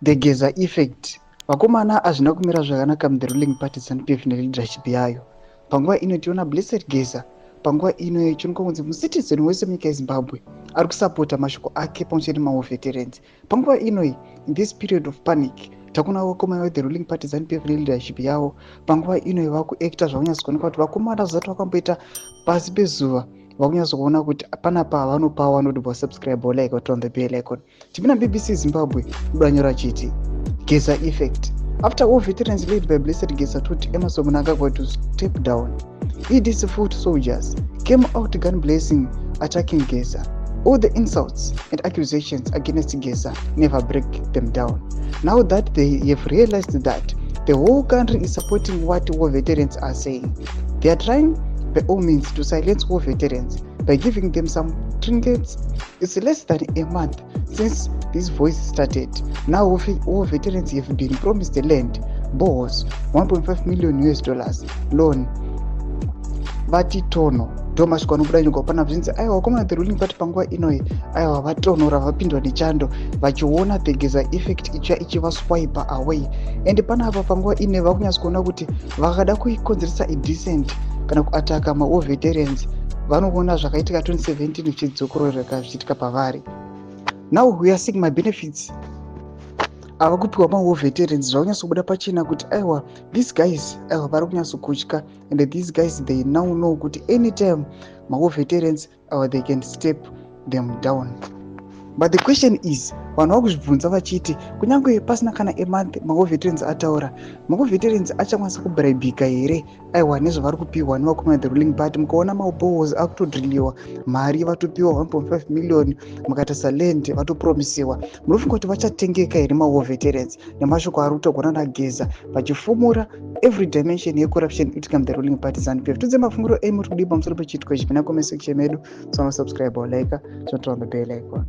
The Geza effect. Vakomana, hazvina kumira zvakanaka muthe ruling party ZANU-PF neleadership yayo. Panguva ino tiona Blessed Geza, panguva ino chinoka kunzi mucitizen wese munyika yeZimbabwe ari kusapota mashoko ake pamwe chete nemawar veterans. Panguva inoi, in this period of panic, takuona vakomana vethe ruling party ZANU-PF neleadership yavo panguva inoi vakuacta zvakunyatsokuoneka kuti vakomana zvisati vakamboita pasi pezuva. Vakunyatsokuona kuti panapa vanopawa vanoti vasubscribe, like, turn on the bell icon. Tipinda BBC Zimbabwe kudanyora chiti Geza effect. After war veterans led by Blessed Geza told Emmerson Mnangagwa to step down, ED's foot soldiers came out gun blazing, attacking Geza. All the insults and accusations against Geza never break them down. Now that they have realized that the whole country is supporting what war veterans are saying, they are trying by all means to silence war veterans by giving them some trinkets. It's less than a month since this voice started. Now war veterans have been promised the land, boreholes, 1.5 million US dollars loan. Vati tono ndo masviko anobuda nyika pana zvinzi aiwa vakomana the ruling party panguva inoi aiwa vatonhora, vapindwa nechando vachiona the Geza effect ichiya ichivaswipa away. And panapa panguva ine vakunyatsa kuona kuti vakada kuikonzeresa idissent kana kuataka mawar veterans, vanoona zvakaitika 2017 zvichidzokororeka zvichiitika pavari. Now we are seeing mabenefits ava kupiwa mawar veterans. Zvakunyatsobuda pachena kuti aiwa, these guys aiwa vari kunyatsokutya, and these guys, they now know kuti anytime mawar veterans aiwa they can step them down. But the question is, vanhu vakuzvibvunza vachiti kunyange pasina kana a month mawar veterans ataura, mawar veterans achakwanisa kubribika here aiwa nezvavari kupiwa nevakomana the ruling party? Mukaona maboreholes akutodriliwa, mari vatopiwa 1.5 million, mukatarisa land vatopromisiwa, munofunga kuti vachatengeka here mawar veterans nemashoko ari kutaurwa naGeza vachifumura every dimension yecorruption itika the ruling party ZANU-PF? Tudze mafungiro enyu muri kudii pamusoro pechiitiko ichi mina comment section medu. Subscribe, like, turn on the bell icon.